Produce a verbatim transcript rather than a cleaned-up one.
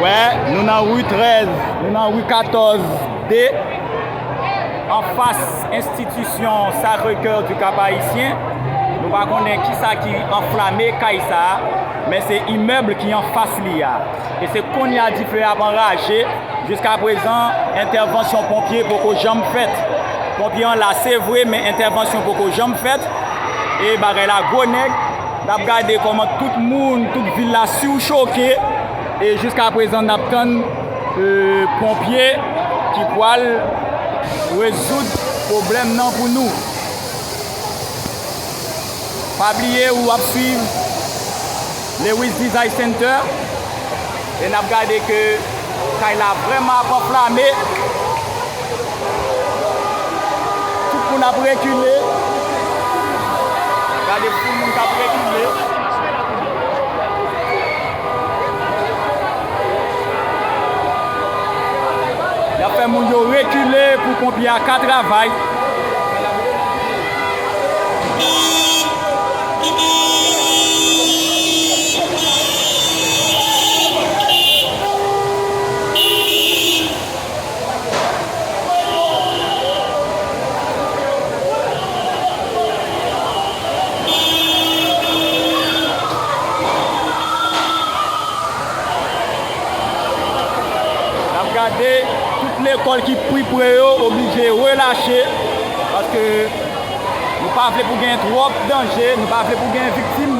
Nou nan ri trèz, nou nan ri katòz de, anfas enstitisyon Sacré-Cœur du Cap-Haïtien. Nou pa konnen kisa ki anflame kay sa a, men se imèb ki anfas li a. E se kounye a dife a ap anraje. Jiskaprezan, entèvansyon ponpye poko janm fèt. Ponpye an la, se vre, men entèvansyon poko janm fèt. E bagay la gwo nèg. N ap gade kòman tout moun, tout vil la sichoke. E jiskaprezan, n ap tann, e, ponpye ki pral rezoud pwoblèm nan pou nou. Pa bliye ou ap swiv Lewis Design Center. E n ap gade ke kay la vrèman ap anflame. Tout moun ap rekile. Gade foul moun k ap rekile. Y ap fè moun yo rekile pou ponpye a ka travay. N ap gade tout lekòl ki pi pre yo oblije relache, paske nou pa vle pou gen twòp danje, nou pa vle pou gen viktim.